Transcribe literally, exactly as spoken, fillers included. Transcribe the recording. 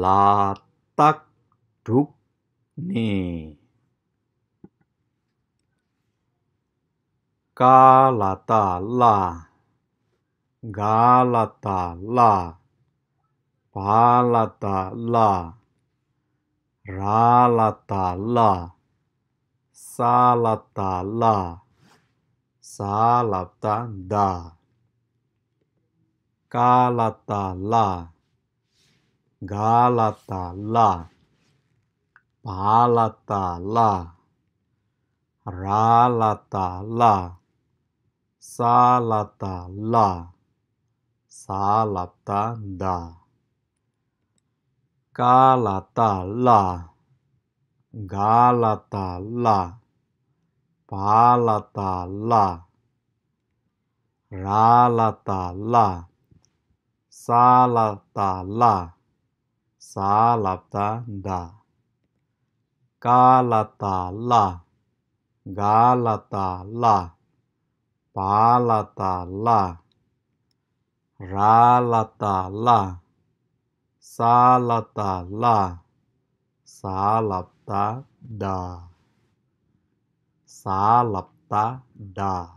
ལ་བཏགས་དྲུག་ནས། ཀ་ལ་བཏགས་ཀླ། ག་ལ་བཏགས་གླགས། བ་ལ་བཏགས་བླ། ར་ལ་བཏགས་རླ། ས་ལ་བཏགས་སླ། ཟ་ལ་བཏགས་སྡ། ཀ་ལ་བཏགས་ཀླ། ག་ལ་བཏགས་གླ། བ་ལ་བཏགས་བླ། ར་ལ་བཏགས་རླ། ས་ལ་བཏགས་སླ། ཟ་ལ་བཏགས་སྡ། ཀ་ལ་བཏགས་ཀླ། ག་ལ་བཏགས་གླགས། བ་ལ་བཏགས་བླ། ར་ལ་བཏགས་རླ། ས་ལ་བཏགས་སླ། ཟ་ལ་བཏགས་སྡ། ཀ་ལ་བཏགས་ཀླ། ག་ལ་བཏགས་གླ། བ་ལ་བཏགས་བླ། ར་ལ་བཏགས་རླ། ས་ལ་བཏགས་སླ། ཟ་ལ་བཏགས་སྡ། ཟ་ལ་བཏགས་སྡ།